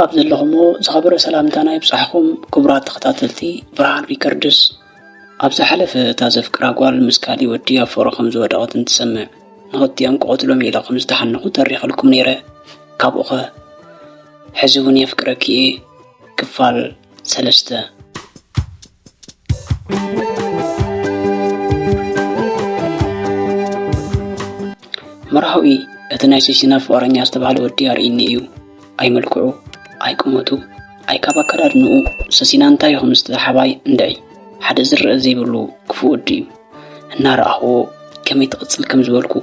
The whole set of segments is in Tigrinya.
ኣብ ዘለኹሞ ዝኸበረ ሰላምታና ይብጻሕኹም ክቡራት ተኸታተልቲ ብርሃን ሪከርድስ። ኣብ ዝሓለፈ እታ ዘፍቅራ ጓል ምስ ካሊእ ወዲ ኣብ ፍቕሪ ከም ዝወደቐት እንትሰምዕ፣ ንኽልቲኦም ክቐትሎም ኢለ ከም ዝተሓነኹ ተሪኸልኩም ነይረ። ካብኡኸ ሕዚ እውን የፍቅረኪ እየ ክፋል ሰለስተ። መርሃዊ እቲ ናይ ሰሲና ፍቕረኛ ዝተባህለ ወዲ ኣርእይኒ እዩ። ኣይ መልክዑ፣ ኣይ ቁመቱ፣ ኣይ ካብ ኣከዳድንኡ ሰሲና እንታይ ይኹን ምስቲ ሓባይ እንድዒ ሓደ ዝረአ ዘይብሉ ክፉእ ወዲ እዩ። እናረኣኽዎ ከመይ ትቕጽል ከም ዝበልኩ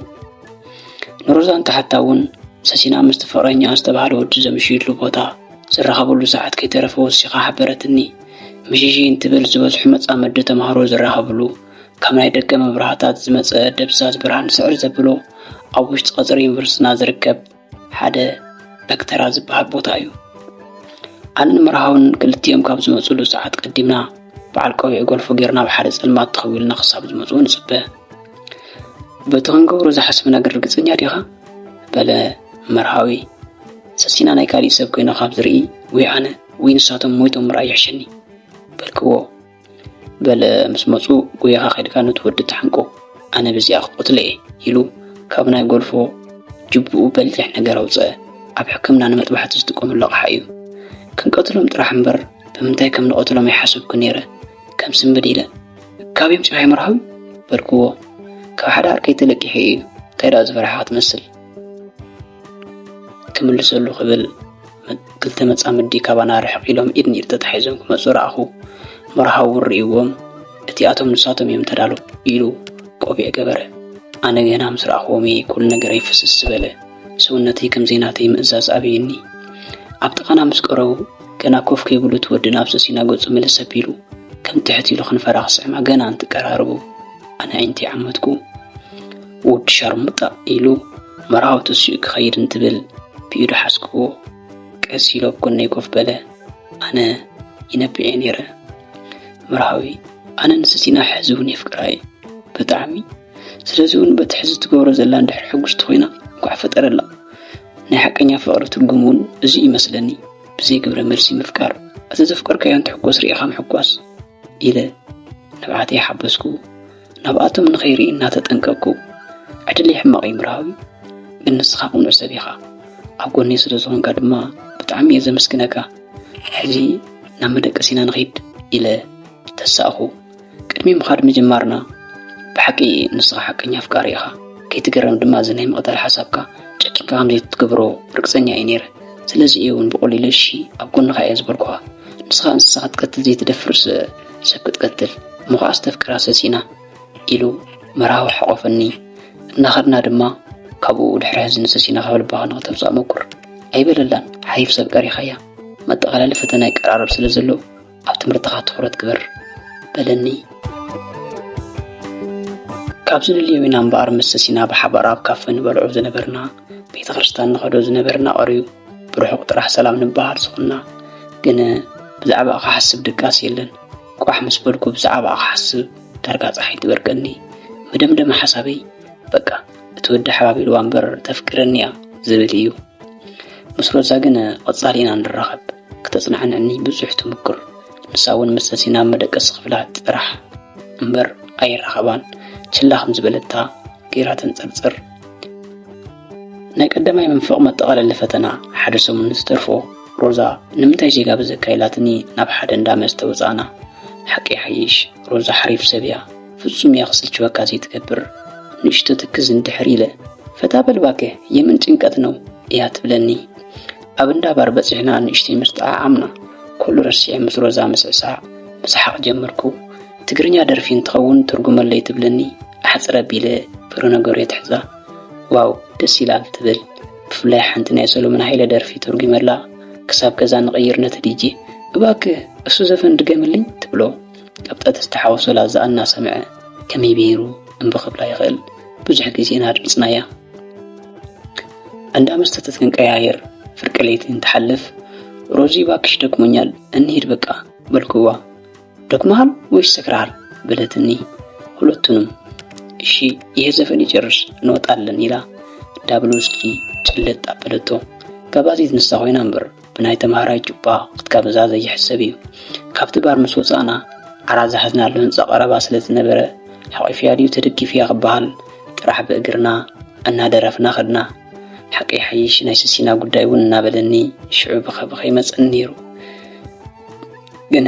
ንሮዛ እንተሓታ እውን ሰሲና ምስቲ ፍቕረኛ ዝተባህለ ወዲ ዘምሽይሉ ቦታ ዝራኸብሉ ሰዓት ከይተረፈ ወሲኻ ሓበረትኒ። ምሽሽይ እንትብል ዝበዝሑ መጻምዲ ተማሃሮ ዝራኸብሉ ካብ ናይ ደገ መብራህታት ዝመጸ ደብዛዝ ብርሃን ስዕር ዘብሎ ኣብ ውሽጢ ቀጽሪ ዩኒቨርሲቲና ዝርከብ ሓደ በክተራ ዝበሃል ቦታ እዩ። ኣነን መርሃውን ክልቲኦም ካብ ዝመጽሉ ሰዓት ቀዲምና በዓል ቆቢዕ ጎልፎ ጌርና ኣብ ሓደ ጸልማት ተኸዊልና ክሳብ ዝመጽኡ ንጽበ። በቲ ክንገብሮ ዝሓሰብና ግን ርግጸኛ ዲኻ? በለ መርሃዊ። ሰሲና ናይ ካሊእ ሰብ ኮይና ካብ ዝርኢ ወይ ኣነ ወይ ንሳቶም ሞይቶም ምርኣይ ይሕሸኒ በልክዎ። በለ ምስ መጹ ጎይኻ ከድካ ነቲ ወዲ ተሓንቆ፣ ኣነ በዚኣ ክቐትሎ እየ ኢሉ ካብ ናይ ጎልፎ ጅብኡ በሊሕ ነገር ኣውጸአ። ኣብ ሕክምና ንመጥባሕቲ ዝጥቀምሉ ኣቕሓ እዩ። ክንቀትሎም ጥራሕ እምበር ብምንታይ ከም ንቐትሎም ኣይሓሰብኩ ነይረ። ከም ስምብድ ኢለ፣ "ካብ የምጽኻ መርሃዊ?" በልክዎ። "ካብ ሓደ ዓርከይ ተለቂሑ እዩ። እንታይ ደኣ ዝፈራሕኻ ትመስል?" ክምልሰሉ ክብል ክልተ መጻምዲ ካባና ርሕቕ ኢሎም ኢድ ንኢድ ተታሒዞም ክመጹ ረኣኹ። መርሃዊ እውን ርእይዎም፣ "እቲኣቶም ንሳቶም እዮም ተዳሎ" ኢሉ ቆቢዕ ገበረ። ኣነ ገና ምስ ረኣኽዎም እዩ ኩሉ ነገረይ ፍስስ ዝበለ። ሰውነተይ ከም ዘይናተይ ምእዛዝ ኣብዩኒ። ኣብ ጥቓና ምስ ቀረቡ ገና ኮፍ ከይብሉ እቲ ወዲ ናብ ሰሲና ገጹ ምልስ ኣቢሉ ከም ትሕት ኢሉ ክንፈራ ክስዕማ ገና እንትቀራረቡ ኣነ ኣዒንቲ ዓመትኩ። "ወዲ ሻርሙጣ" ኢሉ መርሃዊ ተሲኡ ክኸይድ እንትብል ብኢዱ ሓዝክዎ። ቀስ ኢሉ ኣብ ጎነይ ኮፍ በለ። ኣነ ይነብዕ እየ ነይረ። መርሃዊ፣ ኣነ ንሰሲና ሕዚ እውን የፍቅራ እየ። ብጣዕሚ። ስለዚ እውን በቲ ሕዚ ትገብሮ ዘላ እንድሕር ሕጉስቲ ኮይና እንኳዕ ፈጠረላ። ናይ ሓቀኛ ፍቕሪ ትርጉም እውን እዚ ይመስለኒ። ብዘይ ግብረ መልሲ ምፍቃር። እቲ ዘፍቀርካዮ እንትሕጎስ ርኢኻ ምሕጓስ። ኢለ ንብዓተይ ሓበስኩ። ናብኣቶም ንኸይርኢ እናተጠንቀቅኩ። ዕድለይ ሕማቕ እዩ መርሃዊ፣ ግን ንስኻ ቅኑዕ ሰብ ኢኻ። ኣብ ጎነይ ስለ ዝኾንካ ድማ ብጣዕሚ እየ ዘመስግነካ። ሕዚ ናብ መደቀሲና ንኺድ ኢለ ተሳእኹ። ቅድሚ ምኻድ ምጅማርና፣ ብሓቂ ንስኻ ሓቀኛ ኣፍቃሪ ኢኻ። ከይትግረም ድማ እዚ ናይ ምቕታል ሓሳብካ ጨኪንካ ከም ዘይትገብሮ ርግጸኛ እየ ነይረ። ስለዚ እየ እውን ብቐሊሉ እሺ ኣብ ጎንኻ እየ ዝበልኩኻ። ንስኻ እንስሳ ክትቀትል ዘይትደፍርስ ሰብ ክትቀትል እሞ ኸዓ ዝተፍቅራ ሰሲና ኢሉ መርሃዊ ሓቖፈኒ። እናኸድና ድማ ካብኡ ድሕሪ ሕዚ ንሰሲና ካብ ልባኻ ንኽተውፅኣ መኩር። ኣይበለላን፣ ሓሪፍ ሰብ ቀሪኻያ። መጠቓለሊ ፈተና ይቀራረብ ስለ ዘሎ ኣብ ትምህርትኻ ትኹረት ግበር በለኒ። ካብዚ ንልዮ ኢና እምበኣር ምስ ሰሲና ብሓባር ኣብ ካፈ ንበልዖ ዝነበርና፣ ቤተ ክርስቲያን ንኸዶ ዝነበርና ቀርዩ ብርሑቕ ጥራሕ ሰላም ንበሃል ዝኾንና። ግን ብዛዕባኣ ክሓስብ ድቃስ የለን። ቋሕ ምስ በልኩ ብዛዕባኣ ክሓስብ ዳርጋ ጸሓይ ትበርቀኒ። መደምደሚ ሓሳበይ በቃ እቲ ወዲ ሓባቢልዋ እምበር ተፍቅረኒ እያ ዝብል እዩ። ምስ ሮዛ ግን ቀጻሊ ኢና ንራኸብ። ክተጽናንዕኒ ብዙሕ ትምኩር። ንሳ እውን ምስ ሰሲና ኣብ መደቀሲ ክፍላ ጥራሕ እምበር ኣይራኸባን። ችላ ከም ዝበለታ ገይራ ተንጸርጽር። ናይ ቀዳማይ መንፈቕ መጠቓለሊ ፈተና ሓደ ሰሙን ዝተርፎ ሮዛ ንምንታይ ዜጋ በዘካ ኢላትኒ ናብ ሓደ እንዳ መስተ ወጻእና። ሓቂ ይሓይሽ ሮዛ ሓሪፍ ሰብ እያ። ፍጹም እያ ክስልችወካ ዘይትገብር። ንእሽቶ ትክዝ እንድሕር ኢለ፣ "ፈታ በል ባክህ፣ የምን ጭንቀት ነው?" እያ ትብለኒ። ኣብ እንዳ ባር በጺሕና ንእሽተይ ምስ ጠዓዓምና፣ ኩሉ ረሲዐ ምስ ሮዛ ምስዕሳዕ፣ ምስሓቕ ጀመርኩ። ትግርኛ ደርፊ እንትኸውን ትርጉመለይ ትብለኒ፣ ኣሕጽር ኣቢለ ፍረ ነገሩ የትሕዛ። "ዋው፣ ደስ ይላል" ትብል። ብፍላይ ሓንቲ ናይ ሰሎሞን ሃይለ ደርፊ ተርጒመላ፣ "ክሳብ ገዛ ንቐይር ነቲ ዲጄ፣ እባክህ እሱ ዘፈን ድገምልኝ" ትብሎ። ቀብጠት ዝተሓወሶ ላዛኣ እናሰምዐ ከመይ ብሂሩ እምቢ ክብላ ይኽእል? ብዙሕ ግዜ ኢና ድምፅናያ። እንዳ መስተታት ክንቀያየር ፍርቂ ለይቲ እንትሓልፍ፣ "ሮዚ እባክሽ ደክሞኛል፣ እንሂድ በቃ" በልክዋ። "ደክመሃል ወይስ ሰክረሃል?" በለትኒ። "ሁለቱንም" እሺ፣ ይሄ ዘፈን ይጨርስ፣ እንወጣለን ኢላ ዳብል ውስኪ ጭልጥ ኣበለቶ። ጋባዚት ንሳ ኮይና እምበር፣ ብናይ ተማሃራይ ጁባ ክትጋብዛ ዘይሕሰብ እዩ። ካብቲ ባር ምስ ወጻእና፣ ዓራት ዝሓዝናሉ ህንጻ ቀረባ ስለ ዝነበረ፣ ሓቂፍያ ድዩ ተደጊፍያ ክበሃል፣ ጥራሕ ብእግርና እናደረፍና ከድና። ሓቂ ይሓይሽ፣ ናይ ሰሲና ጉዳይ እውን እናበለኒ፣ ሽዑ ብኸ ብኸ ይመጸኒ ነይሩ። ግን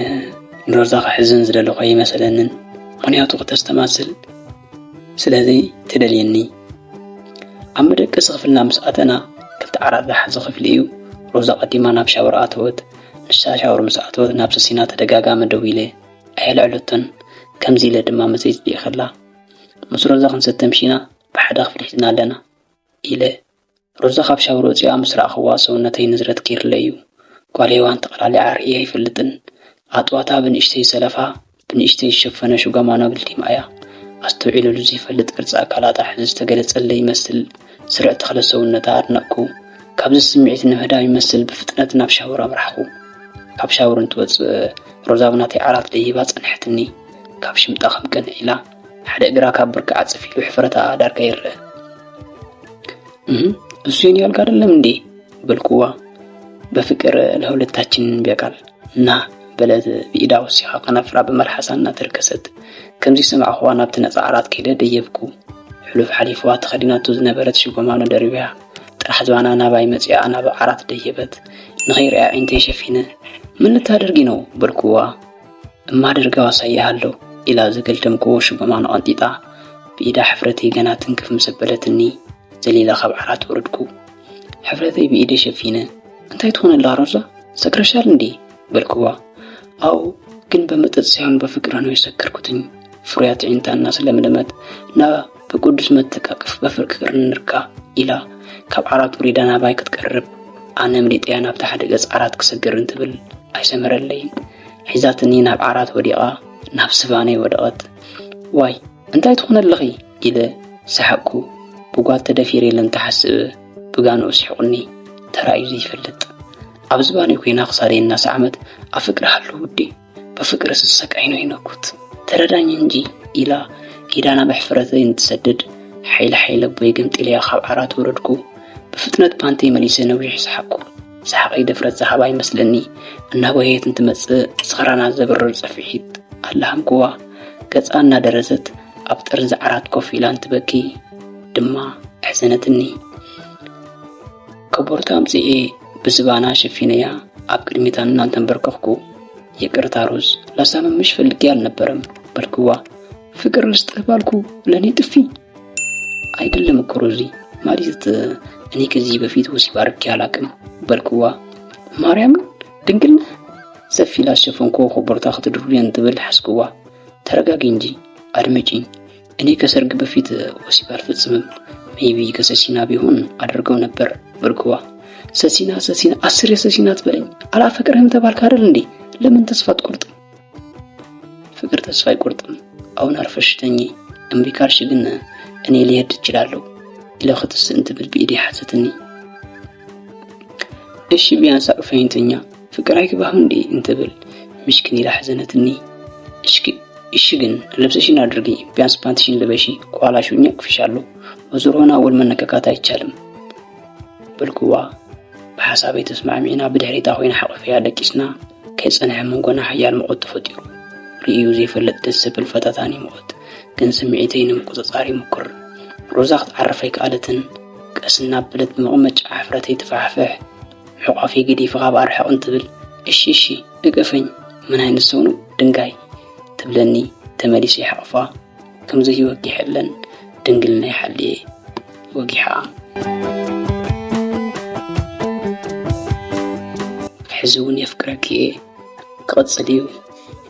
ንሮዛ ከሕዝን ዝደለኹ ኣይመሰለንን። ምኽንያቱ ክተስተማስል ስለዚ ትደልየኒ። ኣብ መደቀሲ ክፍልና ምስ ኣተና፣ ክልተ ዓራት ዝሓዘ ክፍሊ እዩ። ሮዛ ቀዲማ ናብ ሻወር ኣተወት። ንሳ ሻወር ምስ ኣተወት፣ ናብ ሰሲና ተደጋጋሚ ደዊለ ኣየልዕለቶን። ከምዚ ኢለ ድማ መሰይ ጽዲእኸላ። ምስ ሮዛ ክንሰተ ምሺና፣ ብሓደ ክፍሊ ሒዝና ኣለና ኢለ። ሮዛ ካብ ሻወር ወጺኣ ምስ ረኣኽዋ ሰውነተይ ንዝረት ገይርለይ እዩ። ጓል ሄዋን ተቐላሊዓ ርእየ ኣይፈልጥን። ኣጥዋታ ብንእሽተይ ሰለፋ፣ ብንእሽተይ ዝሸፈነ ሽጓማኖ ግልዲማ እያ። ኣስተውዒለሉ ዘይፈልጥ ቅርጺ ኣካላታ ሕዚ ዝተገለጸለይ ይመስል። ስሩዕ ተኽለ ሰውነታ ኣድነቕኩ። ካብዚ ስምዒት ንምህዳው ይመስል ብፍጥነት ናብ ሻወር ኣምራሕኹ። ካብ ሻወር እንትወጽእ ሮዛ ብናተይ ዓራት ደይባ ጸንሐትኒ። ካብ ሽምጣ ከም ቅንዕ ኢላ ሓደ እግራ ካብ ብርኪ ዓጽፍ ኢሉ ሕፍረታ ዳርጋ ይርአ። "እህ፣ እሱ የኔ ኣልጋ አይደለም እንዴ?" በልኩዋ። "በፍቅር ለሁለታችን" ቢያ ቃል "ና" በለት ብኢዳ ወሲኻ ከናፍራ ብመልሓሳ እናተርከሰት። ከምዚ ሰማዕኹዋ ናብቲ ነጻ ዓራት ከይደ ደየብኩ። ሕሉፍ ሓሊፍዋ ተኸዲናቶ ዝነበረት ሽጎማኖ ደርብያ ጥራሕ ዝባና ናባይ መጺኣ ናብ ዓራት ደየበት። ንኸይርእያ ኣዒንተይ ሸፊነ "ምን ልታደርጊ ነው?" በልኩዋ። "እማደርገው አሳይሃለሁ" ኢላ ዘገልደምክዎ ሽጎማኖ ቀንጢጣ ብኢዳ ሕፍረተይ ገና ትንክፍ ምስ ኣበለትኒ ዘሊለ ካብ ዓራት ወረድኩ። ሕፍረተይ ብኢደይ ሸፊነ "እንታይ ትኾኒ ኣለኻ ሮዛ? ሰክረሻል እንዴ?" በልክዋ። "አዎ፣ ግን በመጠጥ ሳይሆን በፍቅርህ ነው የሰከርኩትኝ" ፍሩያት ኣዒንታ እናስለምለመት ናብ ብቅዱስ መተቃቀፍ በፍቅር ንርካ ኢላ ካብ ዓራት ውሪዳ ናባይ ክትቀርብ ኣነ ኣምሊጠያ ናብቲ ሓደ ገጽ ዓራት ክሰግር እንትብል ኣይሰመረለይን። ሒዛትኒ ናብ ዓራት ወዲቓ ናብ ዝባነይ ወደቐት። "ዋይ እንታይ ትኾኒ ኣለኺ?" ኢለ ሰሓቅኩ። ብጓል ተደፊረ ኢለ እንተሓስብ ብጋንኡ ስሒቑኒ። ተራእዩ ዘይፈልጥ ኣብ ዝባነይ ኮይና ክሳደይ እናሰዓመት "ኣፍቅርሃለሁ ውዴ፣ በፍቅር ስሰቃይ ነው የኖርኩት፣ ተረዳኝ እንጂ" ኢላ ኢዳ ናብ ሕፍረተይ እንትሰድድ ሓይለ ሓይለ ኣቦይ ገምጢለያ ካብ ዓራት ወረድኩ። ብፍጥነት ፓንተይ መሊሰ ነዊሕ ሰሓቅኩ። ሰሓቀይ ድፍረት ዝሃባ ይመስለኒ። እናጎየየት እንትመጽእ ዝኽራና ዘብርር ጽፍሒት ኣላሃምክዋ። ገጻ እናደረዘት ኣብ ጠርዚ ዓራት ኮፍ ኢላ እንትበኪ ድማ ኣሕዘነትኒ። ከቦርታ ኣምጺኤ ብዝባና ሸፊነያ ኣብ ቅድሚታ እናተንበርከኽኩ "ይቅርታ ሮዝ፣ ላሳምምሽ ፈልጌ አልነበረም" በልክዋ። "ፍቅር ልስጥህ ባልኩ ለእኔ ጥፊ?" "አይደለም እኮ ሮዚ፣ ማለት እኔ ከዚህ በፊት ወሲብ አድርጌ አላቅም" በልክዋ። "ማርያምን ድንግል ነህ?" ሰፊ ላሸፈንኮ ከቦርታ ክትድርብዮ እንትብል ሓስክዋ። "ተረጋጊ እንጂ፣ አድምጪኝ። እኔ ከሰርግ በፊት ወሲብ አልፈጽምም። ሜይቢ ከሰሲና ቢሆን አደርገው ነበር" በልክዋ። "ሰሲና፣ ሰሲና፣ አስር የሰሲና ትበለኝ። አላፈቅርህም ተባልክ አይደል እንዴ? ለምን ተስፋ አትቆርጥም?" "ፍቅር ተስፋ አይቆርጥም። አሁን አርፈሽ ተኚ። እምቢ ካልሽ ግን እኔ ልሄድ እችላለሁ" ኢለ ክትስእ እንትብል ብኢደይ ሓዘትኒ። "እሺ ቢያንስ አቅፈኝ ተኛ፣ ፍቅር አይግባህም እንዴ?" እንትብል ምሽክን ኢላ ሓዘነትኒ። "እሽኪ፣ እሺ ግን ልብስሽን አድርጊ፣ ቢያንስ ፓንትሽን ልበሺ፣ ከኋላሽ ሆኜ አቅፍሻለሁ። በዙሪያውን አወል መነካካት አይቻልም" በልክዋ። ብሓሳበይ ተስማዕሚዕና ብድሕሪታ ኮይና ሓቑፈያ ደቂስና። ከይጸንሐ መንጎና ሓያል ሙቐት ተፈጢሩ። ርእዩ ዘይፈልጥ ደስ ዘብል ፈታታኒ ሙቐት፣ ግን ስምዒተይ ንምቁጽጻር ይምኩር። ሮዛ ክትዓርፍ ኣይከኣለትን። ቀስ እናበለት ብመቐመጫ ሕፍረተይ ትፋሕፍሕ። ምሕቋፈይ ገዲፋ ካብ ኣርሕቕ እንትብል፣ "እሺ፣ እሺ፣ እቀፈኝ፣ ምን ዓይነት ሰው ነው ድንጋይ?" ትብለኒ። ተመሊሰ ይሓቕፋ። ከም ዘይወጊሐለን ድንግልና ይሓልየ። ወጊሓ። ሕዚ እውን የፍቅረኪ እየ። ክቕጽል እዩ።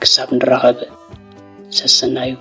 ክሳብ ንራኸብ። ሰሰናዩ።